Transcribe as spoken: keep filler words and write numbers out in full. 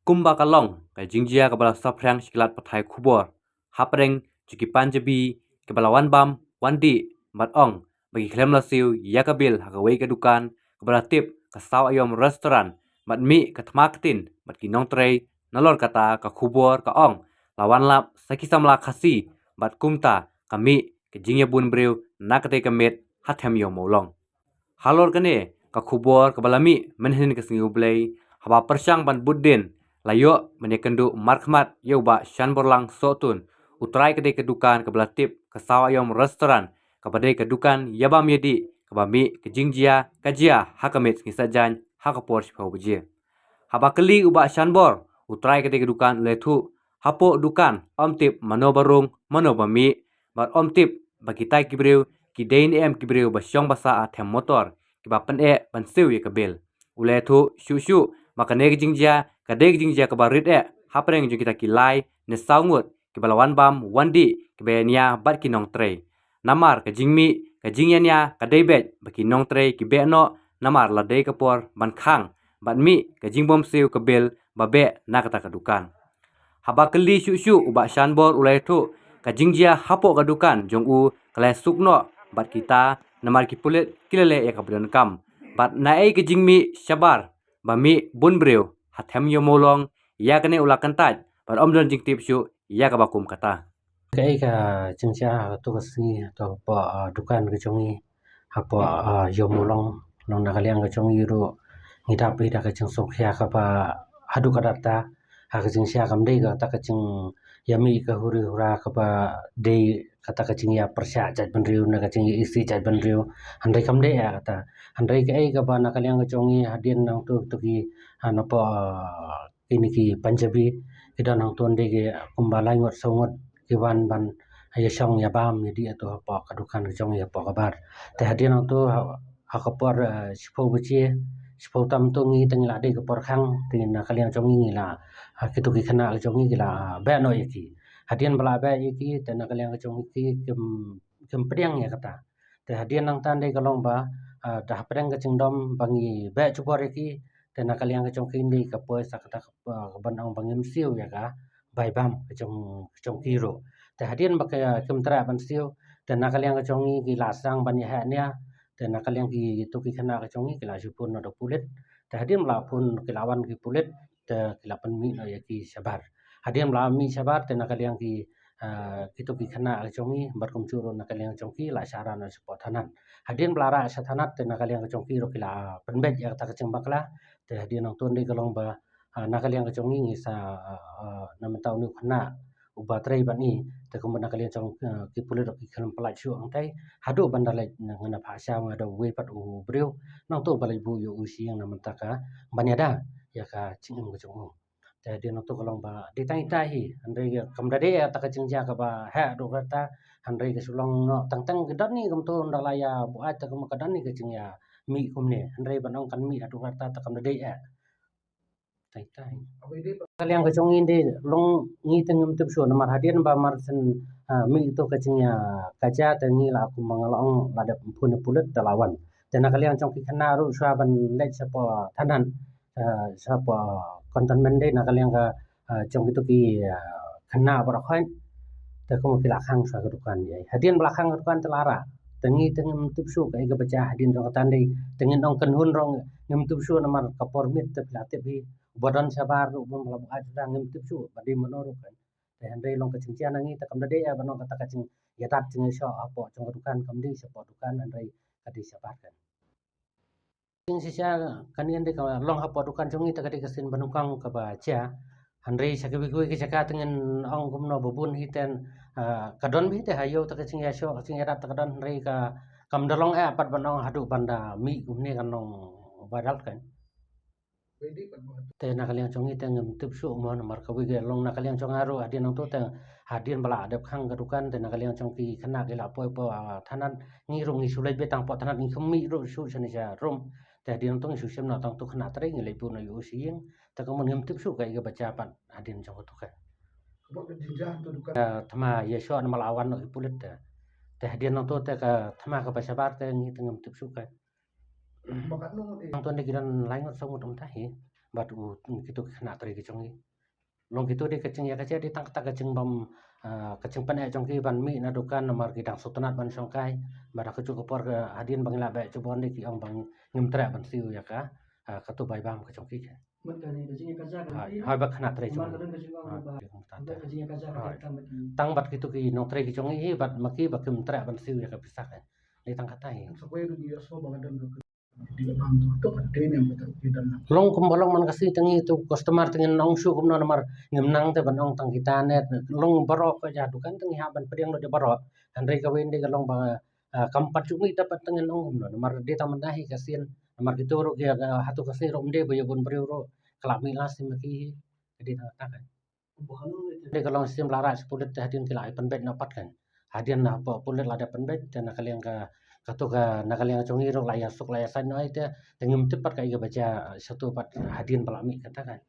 Kumba ka long ka jingjia kaba la saphriang sha ki lad pathai khubor hapdeng jong ki Punjabi kiba la wan bam wan dih bad ong ba ki khlem la siew ïa ka bill ha kawei ka dukan kaba la tip ka Saw Aïom Restaurant bad mih ka thma ktien bad ki nongtrei. Nalor kata ka khubor ka ong la wan lap sa ki samla Khasi bad kumta ka mih ka jingïabun briew na katei ka miet ha them ïew Mawlong. Halor kane ka khubor kaba la mih mynhynnin ka sngi U Blei, haba pyrshang ban bud dien, la ïoh ban ïakynduh markhmat ïa u Bah Shanborlang Sohtun, u trai katei ka dukan kaba la tip ka Saw Aïom Restaurant, kaba dei ka dukan ïabam ïadih kaba mih ka jingjia ka jia ha ka miet sngi Saitjaiñ ha ka por shiphew baje. Haba kylli u Bah Shanbor, u trai katei ka dukan u la ïathuh, hapoh dukan ym tip mano ba rung mano ba mih bad ym tip ba kita ki briew ki dei ne em ki briew ba shong ba sah ha them motor kiba pyneh ban siew ïa ka bill. U la ïathuh shuh shuh ba kane ka jingjia ka dei ka jingjia kaba rit eh hapdeng jong kita ki lai ne saw ngut kiba la wan bam wan dih kiba ïania bad ki nongtrei. Namar ka jingmih ka jingïania ka dei beit ba ki nongtrei ki beh noh namar la dei ka por ban khang bad mih ka jingbym siew ka bill ba beh na kata ka dukan. Haba kylli shuh shuh u Bah Shanbor u la ïathuh ka jingjia hapoh ka dukan jong u ka la ïasuk noh bad kita namar ki pulit ki la leh ïa kaba donkam bad naei ka jingmih shabar ba mih bun briew ha them ïew Mawlong, ïa kane u la kyntait bad ym don jingtip shuh ïa kaba kum kata. Kaei ka jingjia ha kato ka sngi hato hapoh, ah, dukan ka jong ngi hapoh, ah, ïew Mawlong, long na ka liang ka jong ngi ruh ngi dap ïa ka jingsngewkhia kaba haduh katta katta. Ha ka jingjia kam dei kata ka jingïamih ka huri hura kaba dei kata ka jingïapyrshah jaitbynriew ne ka jingïaisih jaitbynriew. Hynrei kam dei ïa kata. Hynrei kaei kaba na ka liang ka jong ngi hadien nangto to ki, ah, napoh, ah, kine ki Punjabi ki don hangto, dei ki kumba lai ngut saw ngut ki wan ban ïashong ïabam ïadih hato hapoh ka dukan ka jong ngi hapoh ka bar. Te hadien hangto ha, ha ka por, eh, shiphew baje, shiphew tam to ngi te ngi la dei ka por khang, te na ka liang jong ngi ngi la, ah, kito ki khynnah ka jong ngi ki la, ah, beh noh ïa ki. Hadien ba la beh ïa ki te na ka liang ka jong ngi ki kim, kim pdiang ïa kata. Te hadien nangta dei ka long ba, ah, da hapdeng ka jingdom ba ngi beh jubor ïa ki, te na ka liang ka jong ki dei ka poi sa kata ka, ah, ka ban ong ba ngim siew ïa ka bai bam ka jong, ka jong ki ruh. Te hadien ba ka kim treh ban siew, te na ka liang ka jong ngi ki la sdang ban ïaheh nia, te na ka liang kito ki khynnah ka jong ngi ki la shu phone noh da u pulit. Te hadien ba la phone ki la wan ki pulit, te ki la pynmih noh ïa ki shabar. Hadien ba la mih shabar te na ka liang ki, ah, kito ki khynnah ka jong ngi bad kumjuh ruh na ka liang ka jong ki la shah rah noh shapoh thanat. Hadien ba la rah sha thanat te na ka liang ka jong ki ruh ki la pynbeit ïa kata ka jingbakla. Te hadien nangto dei ka long ba, ah, na ka liang ka jong ngi ngi sa, ah, ah, na mynta une u khynnah uba trei bad ngi, te kumba na ka liang jong, eh, ki pulit ruh ki khlem pynlait shuh hangtai. Haduh ban da leit ngan ïa phah sha nga da uwei pat u briew. Nangto ba leit buh ïa u sha ïing na mynta ka ban ïada ïa ka jingim ka jong u. Te hadien nangto ka long ba dei tang ita hi, hynrei kam da dei ïa kata ka jingjia kaba heh haduh katta, hynrei ka shu long noh tang tang ka don hi kumto ynda la ïa buaid te kumba ka don hi ka jingïamih kumne, hynrei ban ong kan mih haduh katta te kam da dei eh. Tang ita hi. Ka liang ka jong ngi dei long ngi te ngim tip shuh namar hadien ba mar shen, ah, mih to ka jingïa kaja te ngi la kumba nga la ong la dep phone ïa pulit te la wan. Te na ka liang jong ki khynnah ruh shuwa ban leit shapoh thanat, ah, shapoh containment dei na ka liang ka, ah, jong kito ki, ah, khynnah baroh khoit. Te kumba ki la khang shuwa ka dukan ïa. Hadien ba la khang ka dukan te la rah. Te ngi te ngim tip shuh kaei kaba jia hadien jong kata dei. Te ngin ong kynhun ruh ngim tip shuh namar ka por miet te phi la tip hi. Uba don shabar ruh bym la buaid shuh ngim tip shuh ba dei mano ruh kan. Te hynrei long ka jingjia na ngi te kam da dei ïa ban ong kata ka jingïadat jingïashoh hapoh jong ka dukan kam dei shapoh dukan hynrei ka dei shabar kan. Jingshisha kane dei ka long hapoh dukan jong ngi te ka dei ka sien ba nyngkong kaba jia. Hynrei sha kiwei kiwei ki jaka te ngin ong kumno ba bun hi te, ah, ka don bha te ha ïew te ka jingïashoh ka jingïadat te ka don hynrei ka kam da long eh pat ban ong haduh ban da mih kumne kan long ba dal kan. Te na ka liang jong ngi te ngim tip shuh mo namar kawei ka long na ka liang jong nga ruh hadien nangto te hadien ba la dep khang ka dukan te na ka liang jong ki khynnah ki la poi hapoh, ah, thanat ngi ruh ngi shu leit beit tang hapoh thanat ngi khlem mih ruh shuh shane sha rum. Te hadien nangto ngi shu shem noh tang tu khynnah trei ngi leit buh noh ïa u sha ïing. Te ka mon ngim tip shuh kaei kaba jia pat hadien jong kato ka. Ka thma ïashoh namar la wan noh ki pulit te. Te hadien nangto te ka thma kaba shabar te ngi te ngim tip shuh ka. Nangto dei ki don lai ngut saw ngut kumta hi. bad u, kito ki khynnah trei ki jong ngi. Long kito dei ka jingïakajia, dei tang kata ka jingbym, ah, ka jingpyneh jong ki ban mih na dukan namar ki dang sngewtynnat ban shongkai. Bad ha kajuh ka por ka hadien ba ngi la beh jubor dei ki ong ba ngim treh ban siew ïa ka, ah, kato bai bam ka jong ki. Hooid, hooid, ba khynnah trei jong ngi. Tang bad kito ki nongtrei ki jong ngi hi bad ma ki ba kim treh ban siew ïa ka pisa kan. Dei tang kata hi. Long kumba long man ka sngi te ngi tu customer te ngin ong shuh kumno namar ngim nang te ban ong tang kita ne long baroh ka ja dukan te ngi hap ban pdiang noh dei baroh. Hynrei kawei dei ka long ba, ah, kam pat shuh mih te pat te ngin ong kumno namar dei tang mynta hi ka sien namar kito ruh ki, ah, hato ka sngi ruh ym dei ba ïa bun briew ruh ka la mih last hi ma ki hi. Ka dei tang kata kan. Dei ka long shisien ba la rah sha pulit te hadien ki la ai pynbeit noh pat kan. Hadien na hapoh pulit la dep pynbeit te na ka liang ka, kato ka na ka liang jong ngi ruh la ïa suk la ïa sait noh ai te, te ngim tip pat kaei kaba jia shato pat hadien ba la mih kata kan.